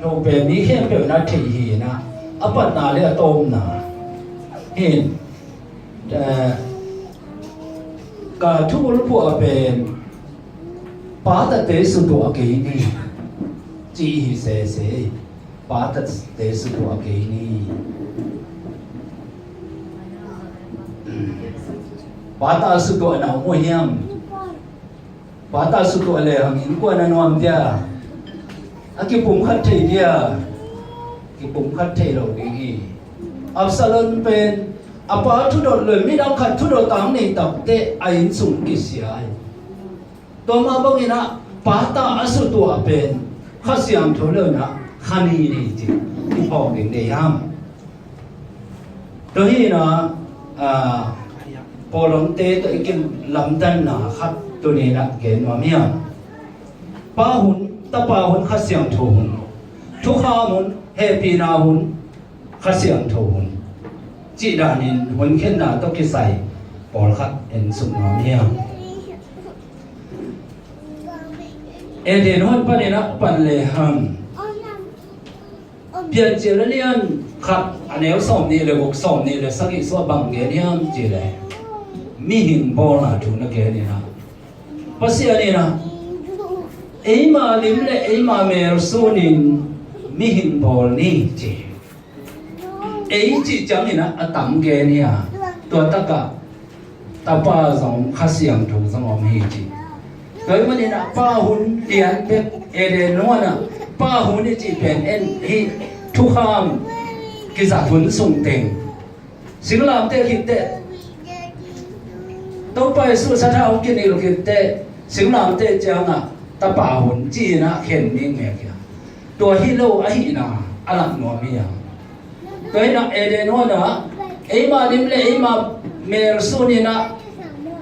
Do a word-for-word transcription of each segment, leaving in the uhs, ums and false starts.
Tho pen mi khempeuh na theih hi na, a patna le a tawpna hi. Eh, ka thubulphuh a pen, pa tate sutuah kei ni, ci hi sese. Pa tate sutuah kei ni. Pa ta sutuahna om uh hiam? Pa ta sutuah le hang innkuan a nuam dia, a kipumkhat thei dia, kipumkhat thei lo ding hi. Absalom pen a pa thudot lo, midang khat thudot tang nei takteh a innsung kisia hi. Tua mah bangin ah pa ta a sutuah pen Kha Siangtho lo in ah kha ni nei ci i phawk ding dei ham? Tua hi na, ah, pawlawmte tawh i kilamdanna khat tuni na gen nuam hiam? Pa hun, tapa hun, Kha Siangtho hun, thukham hun, hehpihna hun, Kha Siangtho hun, cih danin hun khenna tawh kisai pawlkhat en suk nuam hiam? Eden huan panin ah pan le hang, Piancil a lian khat a neu sawmnih le guk, sawmnih le sagih sua bang gen hiam cih le, mihing bawlna thu na gen in ah, Pasian in ah eima lim le eima mel sunin mihing bawl ni ci. Ei cih ciangin ah a tam gen hi a, tua takah Tapa zong om, Kha Siangtho zong om hi ci. Tua ahih manin ah pa hun lian bek, Eden huan ah pa hun i cih pen en hi, thukham kizat hun sung teng. Singlamteh khit teh, Topa Jesuh sathau kinilh khit teh, singlamteh ciangah tapa hun ci-in ah khen mingmeng hi a. Tua hi lo ahihna a lak nuam hi a. Tua hi in ah Eden huan ah eima lim le eima mel sunin ah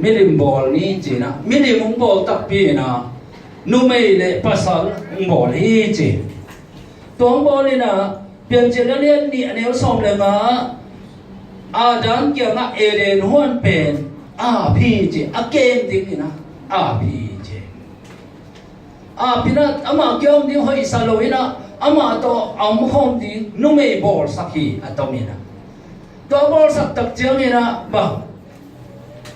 milim bawl ni ci-in ah, milim hong bawl takpi in ah numei le pasal hong bawl hi ci. Tua hong bawl in ah Piancil a lian nih a neu sawm le nga ah Adam kiangah Eden huan pen ap hi ci, a kem dingin ah ap hi ci. Ap in ah amah kia om ding hoihsa lo in ah amah tawh a omkhawm ding numei bawlsak hi a tom in ah. Tua bawlsak tak ciangin ah bang,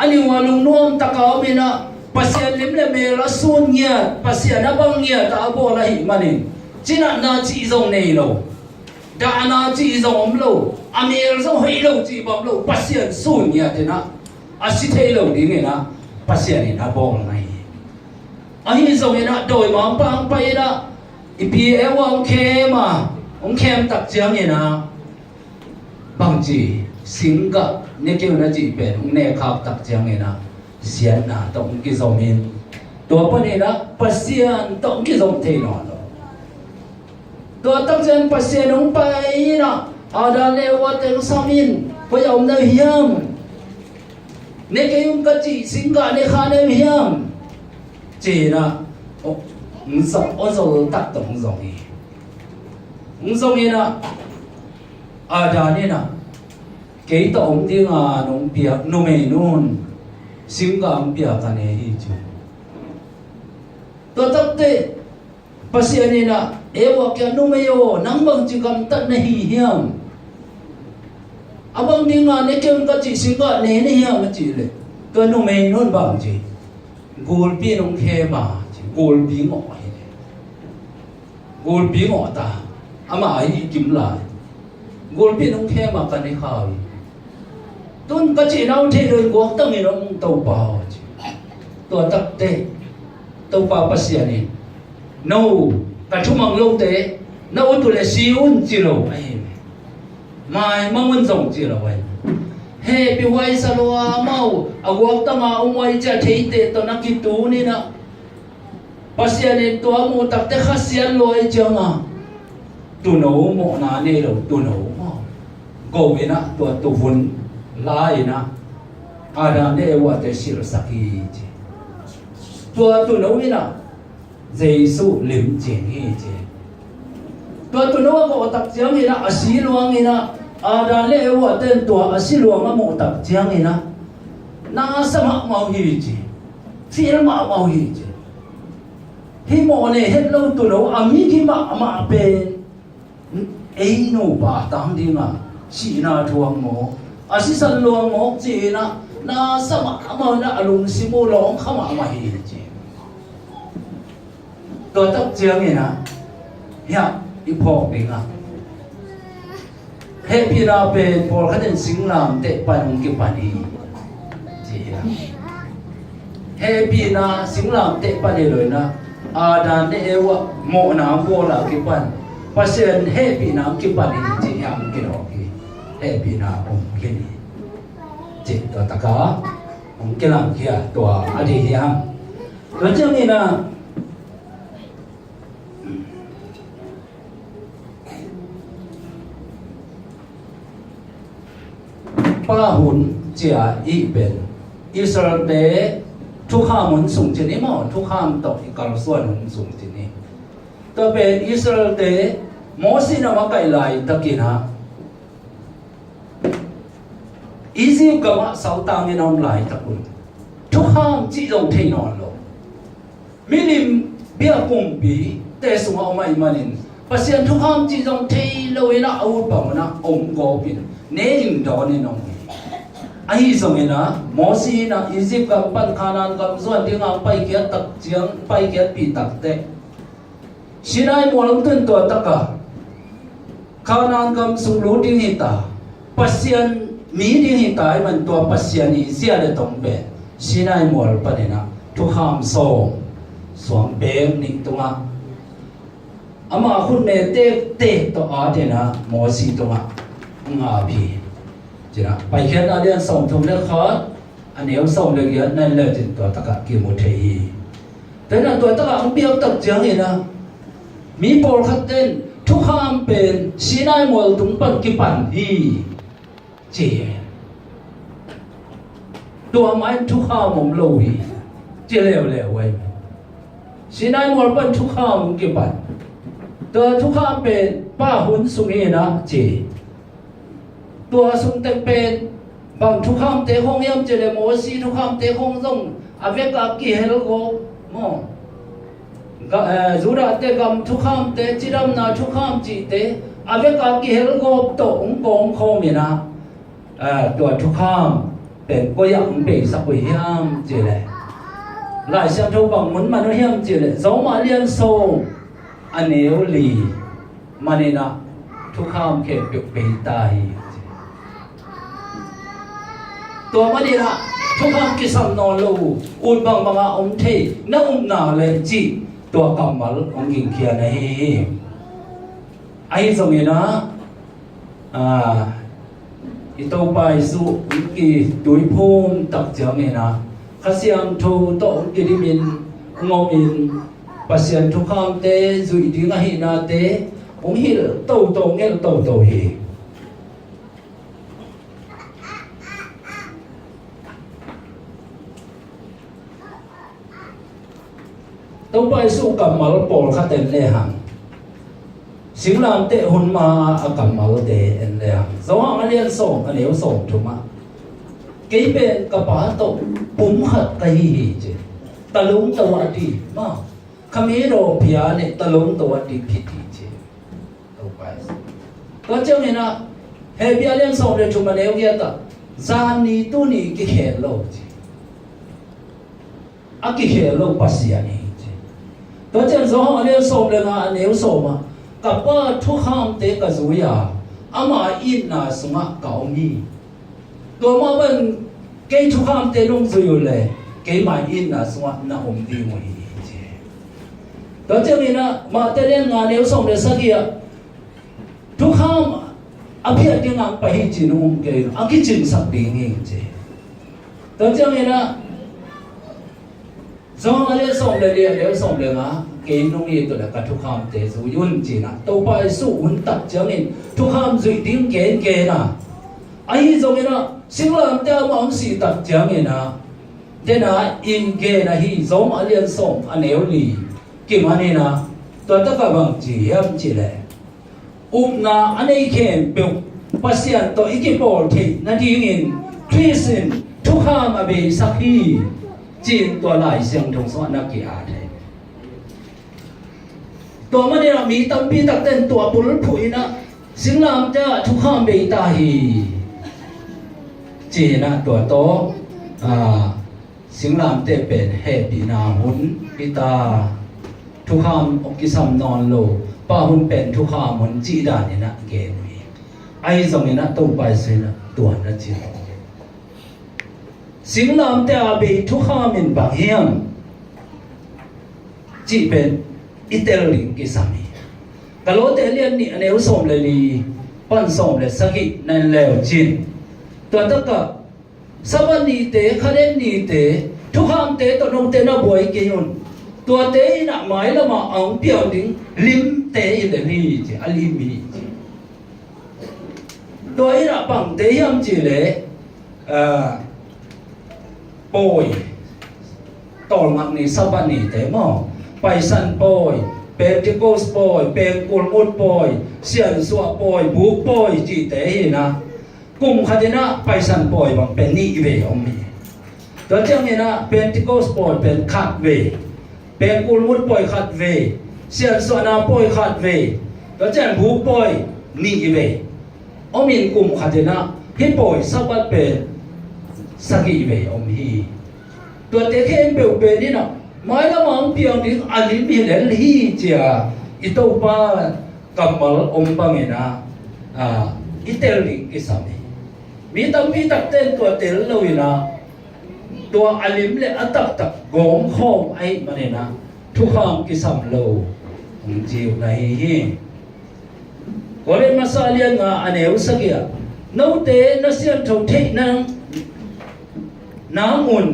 a ning ua lungnuam taka om in ah Pasian lim le mel a sun ngiat, Pasian a bang ngiat a bawl ahih manin cinatna cih zong nei lo, dahna cih zong om lo, a mel zong hoih lo cih bang lo, Pasian sun ngiat in ah a si thei lo dingin ah Pasian in a bawlna hi. Ahi zongin ah dawimangpa hong pai in ah i pi Eva hong khem a, hong khem tak ciangin ah bangci, singgah ne kei un a cih pen hong ne khak tak ciangin ah siatna tawh hong kizom in, tua panin ah Pasian tawh hong kizom thei nawn lo. Tua tak ciang Pasian hong pai in ah Adam le Eva teng sam in, koi ah om na uh hiam? Ne kei un ka cih singgah ne kha na uh hiam? Ci-in ah hong zong, hong zol tak tawh hong zong hi. Hong zong in ah Adam in ah, kei tawh om dinga nong piak numei nun singgah hong pia ka ne hi ci. Tua takteh Pasian in ah Eva kiang, numei aw, nang bangci gamtat na hi hiam? A bang dinga ne kei un ka cih singgah ne na hiam a cih leh, tua numei nun bangci, gulpi in hong khem a ci, gulpi ngawh hi. Gulpi ngawh ta, amah ahi kim lai. Gulpi in hong khem a ka ne kha hi. Tun ka cihna uh thei lo in guaktang in om, Topa aw ci. Tua takteh Topa Pasian in, no, ka thumang lote na ut uh leh si un ci lo ahi. Maimang un zong ci lo ahi. Hehpihhuai sa lua amau, a guaktang a om uh ahi ciah theite tawh na kitun in ah, Pasian in tua a muh takteh khasiat lua ahih ciangin tuuno mawhna nei lo, tuuno maw, go in ah tua tuuvun la in ah Adam le Eva te silhsak hi ci. Tua tuuno in ah Jesuh limcing hi ci. Tua tuuno a gawh tak ciangin ah a si luang in ah Adam le Eva ten tua a si luang a muh tak ciangin ah na sa mahmah uh hi ci. Feel mahmah uh hi ci. Hih mawhnei het lo tulo a migi mahmah pen ei nupa tang dingah sihna thuak maw, a sisan luang maw ci-inah na sa mahmah inah a lungsim uh lawng kha mahmah hi ci. Tua tak cianginah hiah i phawk dingah hehpihna pen pawlkhat in singlamteh pan hong kipan hi ci hiam? Hehpihna singlamteh pan hi lo inah Adam le Eva mawhna bawl a kipan Pasian hehpihna kipan hi ci hiam? Kidawk hi. Hehpihna om khin hi ci tua taka hong kilangkhia tua a dih hiam? Tua cianginah Pa hun cia i pen Israel-te thukham hun sung cin i maw, thukham tawh i kalsuan hun sung cin i. Tua pen Israel-te Moses in a makaih laitakin ah Egypt gamah saltangin a om laitak un thukham cih zong thei nawn lo. Milim biak kumpite sungah om ahih manin Pasian thukham cih zong thei loinah a ut bang unah om gawpin ne in dawnin om hi. Ahi zonginah Moses inah Egypt gam pan Kanaan gam zuan dingah paikhiat tak ciang, paikhiatpih takteh Sinai mual hong tun tua takah Kanaan gam sung lut ding hi ta, Pasian mi ding hi ta, ahih man tua Pasian i zia le tong pen Sinai mual paninah thukham sawm suang beng nih tungah ama khutme tektek tawh atinah Moses tungah hong ap hi. Cinah Paikhiatna lian sawmthum le khat a neu sawm le giat na en lecin tua takah kimu thei hi. Tua inah tua takah hong piak tak cianginah mi pawlkhat ten thukham pen Sinai mual tung pan kipan hi ci hi. Tua mah in thukham om lo hi ci leuleu ahi. Sinai mual pan thukham hong kipan. Tua thukham pen Pa hun sung hinah ci. Tua sungteng pen bang thukhamte khawng hiam cihleh Moses thukhamte khawng zong a vekah kihel gawp maw? Ga-, eh, Judah-te gam thukhamte, cidamna thukham cihte a vekah kihel gawp tawh hong kawm khawm inah, eh, tua thukham pen koi-ah hong beisak uh hiam cihleh Lai Siangtho bang mun man uh hiam cihleh Rom a lian sawm a neu li maninah thukham khempeuh bei ta hi. Tua maninah thukham kisam nawn lo uh, ut bangbangah om thei na upna le cih tua kammal hong gingkhia na hi hi. Ahi zonginah, ah, i Topa Jesuh hong kituiphum tak cianginah Kha Siangtho tawh hong kidimin hong omin Pasian thukhamte zuih ding ahihnate hong hilh toto, ngelh toto hi. Topa Jesuh kammal pawlkhat en lehang, singlamteh hun ma a kammalte en lehang, Johan a lian sawm a neu sawmthum ah, kei pen ka Pa tawh pum khat ka hi hi ci. Talung to a di ma, kha mi daw pia ne talung to a di phit hi ci. Topa Jesuh. Tua cianginah Hebru a lian sawm le thum a neu giat ah, zan ni tuni kikhel lo ci. A kikhel lo Pasian hi ci. Tua ciang Johan a lian sawm le nga a neu sawm ah, ka Pa thukhamte ka zui a, ama itna sungah ka om hi. Tua mah bang kei thukhamte nong zui uh leh keima itna sungah na om ding uh hi ci. Tua cianginah Mate lian nga neu sawm le sagih ah, thukham a phiat dingah pai hi ci nong um kei, a kicinsak ding hi ci. Tua cianginah Johan a lian sawm le li a neu sawm le nga, kei nong it uh leh ka thukhamte zui un cinah Topa Jesuh hun tak ciangin thukham zuih ding kenken a, ahi zonginah singlamteh amah hong sih tak cianginah dena in gen ahi Johan a lian sawm a neu li kimaninah tua takah bang ci hiam cihleh, upna a nei khempeuh Pasian tawh i kipawl theih nadingin Khrist in thukham a beisak hi ci-in tua Lai Siangtho sungah na ki-at hi. Tua manin ah mi tampi takte in tua bulphuh in ah singlamteh ah thukham bei ta hi. Ci-in ah tua tawh, ah, singlamteh pen hehpihna hun hi ta, thukham hong kisam nawn lo, pa hun pen thukham hun cih dan in ah gen uh hi. Ahi zongin ah Topa Jesu in ah tua na ci lo. Singlamteh a bei thukham in bang hiam cih pen i tel ding kisam hi. Galati a lian nih a neu sawm le li pan sawm le sagih na en leu cin. Tua takah Sabbath nite, khaden nite, thukhamte tawh note na buai kei un. Tuate in ah mailam ah a hong piang ding limte i lel hi ci, a lim hi ci. Tua in ah bangte hiam cih leh, ah, pawi, tawlngak ni Sabbath nite maw, Paisan pawi, Pentecost pawi, Pengkulmut pawi, Siansuah pawi, Buk pawi cihte hi in ah, kum khat in ah Paisan pawi bang pen nih vei om hi. Tua ciangin ah Pentecost pawi pen khat vei, Pengkulmut pawi khat vei, Siansuahna pawi khat vei, tua ciang Buk pawi nih vei om in, kum khat in ah hih pawi Sabbath pen sagih vei om hi. Tuate khempeuh pen in ah mailam ah hong piang ding a lim hi lel hi ci a, i Topa kammal om bangin ah, ah, i tel ding kisam hi. Mi tampi takte in tua tel lo in ah, tua a lim le a taktak gawmkhawm ahih manin ah thukham kisam lo hong ci uh na hi hi. Korin masa lian nga a neu sagih ah, note na siangtho theih nang, nang un,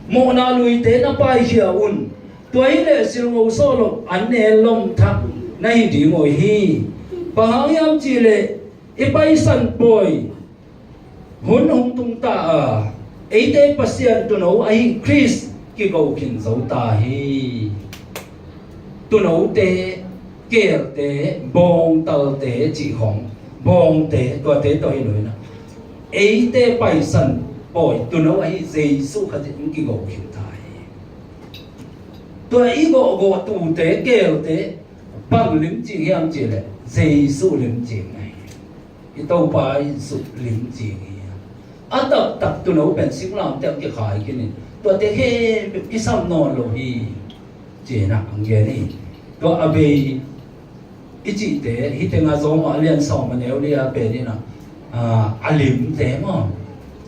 mawhna luite na paikhia un. Tua hi leh silngo sawh loh an ne lom thak na hi ding uh hi. Bang hang hiam cih leh i Paisan pawi hun hong tung ta a, eite Pasian tuuno ahi Khrist kigo khin zo ta hi. Tuunote, keelte, bawngtalte cih khong, bawngte, tuate tawh hi lo in ah, eite Paisan pawi tuuno ahi Jesu Khazih in kigo khin ta hi. Tua i gawhgawh tuute, keelte bang limcing hiam cih leh Jesu limcing ahi. I Topa i zuk limcing hi. A taktak tuuno pen singlamteh ah kikhai khin in, tuate khempeuh kisam nawn lo hi ci-in ah hong gen hi. Tua a bei i cihte, hih teng ah Rom a lian sawm a neu li a pen in ah, ah, a limte maw,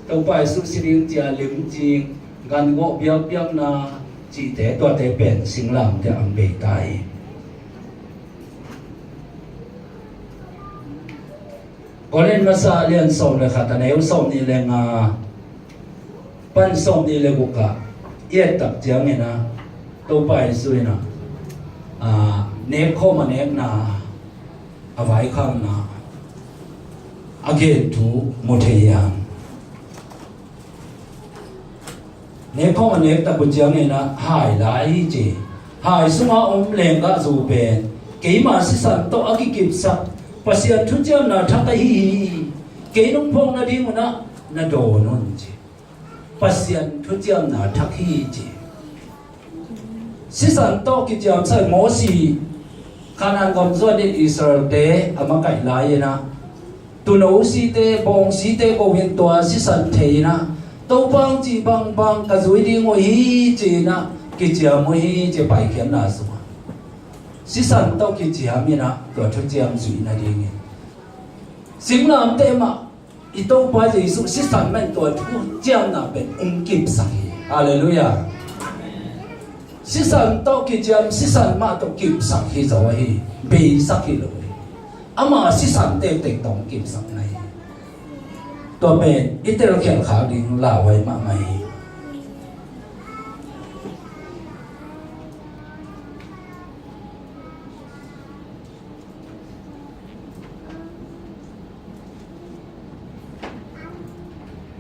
Topa Jesu si ding ci a limcing, gan gawh biakpiakna cihte, tuate pen singlamteh ah hong bei ta hi. Korin masa lian sawm le khat a neu sawmnih le nga pan sawmnih le guk ah i et tak ciangin ah, Topa Jesu in ah, ah, nekkhawm a nekna, a vaikhakna, a gen thu mu thei hiam? Nekkhawm a nek tak uh ciangin ah hai lai hi ci. Hai sunga om lenggahzu pen keima sisan tawh a kikipsak Pasian thuciamna thak ahi hi. Kei nong phawk nading un ah na dawn un ci. Pasian thuciamna thak hi ci. Sisan tawh kiciamsak Mosi, Kanaan gam zuan in Israelte a makaih lai-in ah, tuuno site, bawng site ko in tua sisan thei-in ah, Topa hong cih bangbang ka zui ding uh hi ci-in ah, kiciam uh hi ci, paikhiatna sungah. Sisan tawh kiciam in ah, tua thuciam zuih nadingin. Singlamteh mah, i Topa Jesu sisan mah in tua thuciamna pen hong kipsak hi. Halleluiah. Sisan tawh kiciam, sisan mah tawh kipsak hi zo ahi, beisak hi lo hi. Ama sisan tektek tawh hong kipsak na hi. Tua pen i telkhialh khak ding lauhuai mahmah hi.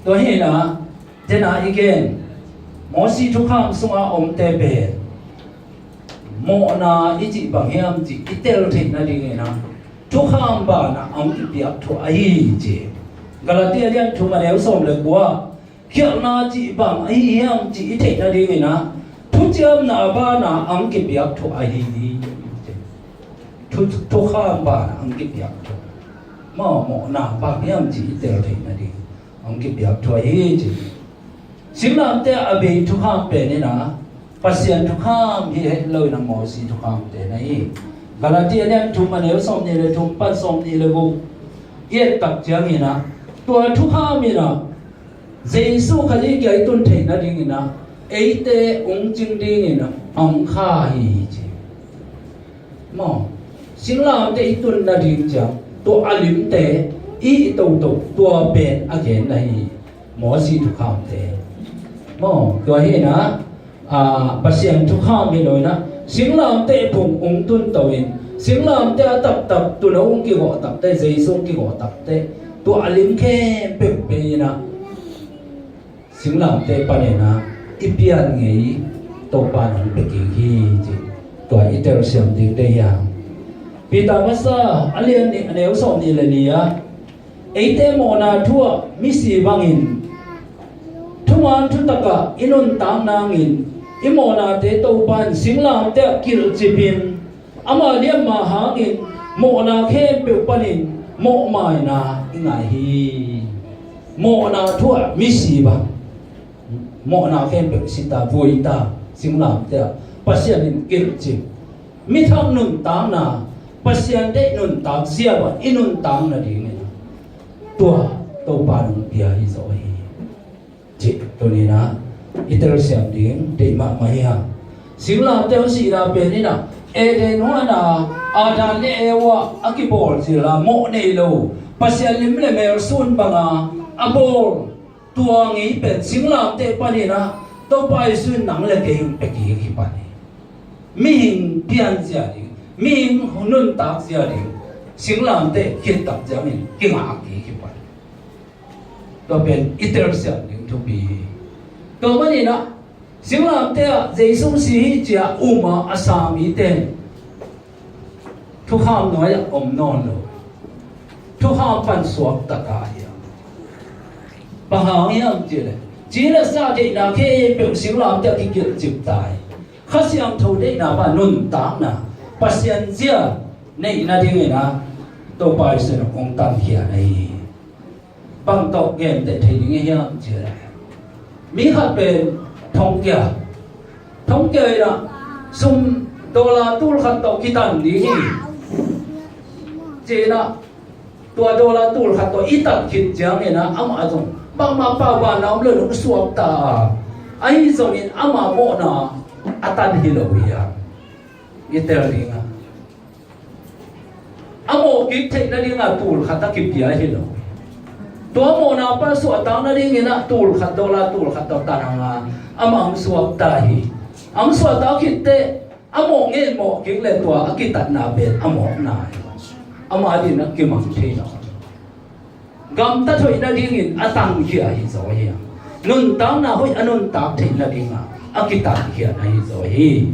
Tua hi-in ah, tena i gen, Mosi thukham sunga omte pen mawhna i cih bang hiam cih i tel theih nadingin ah, thukham banah a hong kipiak thu ahi ci. Galati a lian thum a neu sawm le kua, khialhna cih bang ahi hiam cih i theih nadingin ah, thuciamna banah a hong kipiak thu ahi hi. thu, thukham banah hong kipiak thu. Maw, mawhna bang hiam cih i tel theih nading hong kipiak thu ahi ci. Singlamteh a bei thukham pen in ah Pasian thukham hi het lo in ah Mosi thukham pen ahi. Galati a lian thum a neu sawmnih le thum pan sawmnih le guk i et tak ciangin ah tua thukham in ah Jesu Khazih kiang i tun theih nadingin ah eite ungcing dingin ah hong kha hi ci. Maw, singlamteh i tun nading ciang tua a limte i toto tua pen a gen na hi. Mosi thukhamte. Maw, tua hi in ah, ah, Pasian thukham hi lo in ah singlamteh phung ung tun to in singlamteh a taktak tuuno ung kigawh takte, Jesu ung kigawh takte tua a lim khempeuh bei in ah singlamteh panin ah i pian ngei Topa in hong pia kik hi ci. Tua i telsiam ding deih hi hang. Peter masa a lian nih a neu sawmnih le li ah eite mawhna thu ah misi bangin thuman thutak ah i nuntak nangin i mawhnate Topa in singlamteh ah kilhcip in ama liamma hangin mawhna khempeuh panin mawhmaina i ngah hi. Mawhna thu ah misi bang mawhna khempeuh si ta, vui ta, singlamteh ah Pasian in kilhcip. Mithak nuntakna, Pasian deih nuntak zia bang i nuntak nadingin tua Topa in hong pia hi zaw hi. Cih tuni in ah i telsiam ding deih mahmah hi hang. Singlamteh hong sihna pen in ah Eden huan ah Adam le Eva a kibawl zila mawh nei lo Pasian lim le mel sun banga a bawl tua ngei pen singlamteh panin ah Topa Jesu in nang le kei hong pia kik hi pan hi. Mihing pianzia ding, mihing nuntakzia ding singlamteh khittak ciangin kingah kik hi pan hi. Tua pen i telsiam ding thupi hi. Tua manin ah singlamteh ah Jesu si hi ci-a um a, a sa mite thukham nuai ah om nawn lo. Thukham pan suakta ta hi a. Bang hang hiam cih leh ci le sa deihna khempeuh singlamteh ah kikilhcip ta hi. Kha Siangtho deihna bang nuntakna Pasian zia neih nadingin ah Topa Jesu in hong tankhia na hi. Bang tawh genteh thei ding i hiam cih leh mi khat pen thongkia, thongkia in ah sum dollar tul khat tawh kitan ding hi ci-in ah tua dollar tul khat tawh i tat khit ciangin ah amah zong bangmah pau banna om lo in hong suakta a, ahi zongin ama mawhna a tan hi lo hi a, i tel ding a. A mawh kik theih nadingah tul khat a kipia hi lo. Tua mawhna pan suahtak nadingin ah tul khat, dollar tul khat tawh tan hanga amah hong suakta hi. Hong suahtak khitteh a mawh ngen mawh kik le tua a kitatna pen a mawhna hi. Ama dingin a kimang thei lo. Gamtat hoih nadingin a tankhia hi zaw hi a, nuntakna hoih a nuntak theih nadingah a kitankhia na hi zaw hi.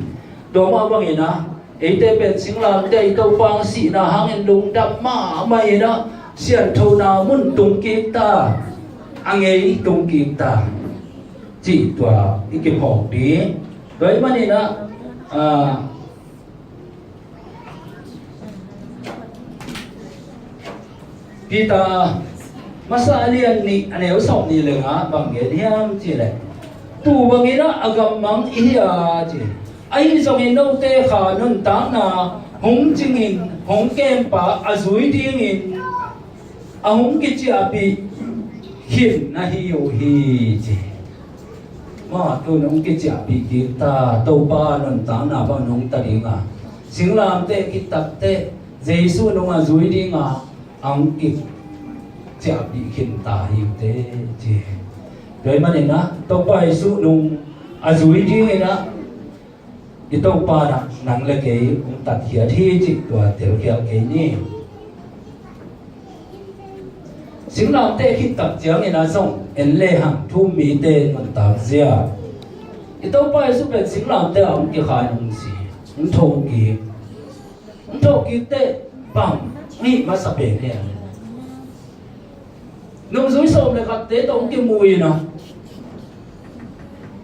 Tua mah bangin ah eite pen singlamteh i Topa hong sihna hangin lungdam mahmah in ah sianthona mun tung kik ta, a ngei tung kik ta cih tua i kiphawk ding. Tua ahih manin ah, ah, Peter masa a lian nih a neu sawmnih le nga bang gen hiam cih leh, tu bangin ah a gammang i hi a ci. Ahi zongin note kha nuntakna hong cingin hong kempa a zui dingin a hong kiciahpih khin na hi uh hi ci. Mah tu-in hong kiciahpih kik ta, Topa nuntakna bang nungta dinga, singlamteh kitakte Jesu nungah zui dinga a hong kiciahpih khin ta hi uh teh ci. Tua ahih manin ah Topa Jesu nung a zui dingin ah i Topa in ah nang le kei hong tatkhiat hi cih tua telkhial kei ni. Singlamteh khittak ciangin ah zong en lehang thu-um mite nuntak zia i Topa Jesu pen singlamteh ah hong kikhai nung si, hong thokik, hong thokik teh bang hong hih masa pen hiam? Nungzui sawm le khatte tawh hong kimu in ah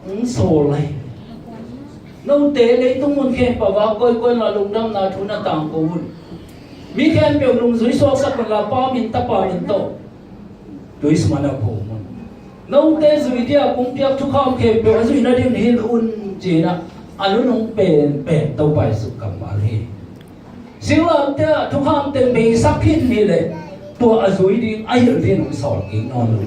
hong sawl lai. Note leitung mun khempeuh ah kawikawi in ah lungdamna thu na tangko un. Mi khempeuh nungzui suaksak unla, Pa min, Tapa min tawh Christmas a phum un. Note zui dia kong piak thukham khempeuh a zuih nading hilh un, ci-in ah a nunung penpen Topa Jesuh kammal hi. Singlamteh ah thukham teng beisak khin hileh, tua a zui ding, a hilh ding hong sawl kik nawn lo.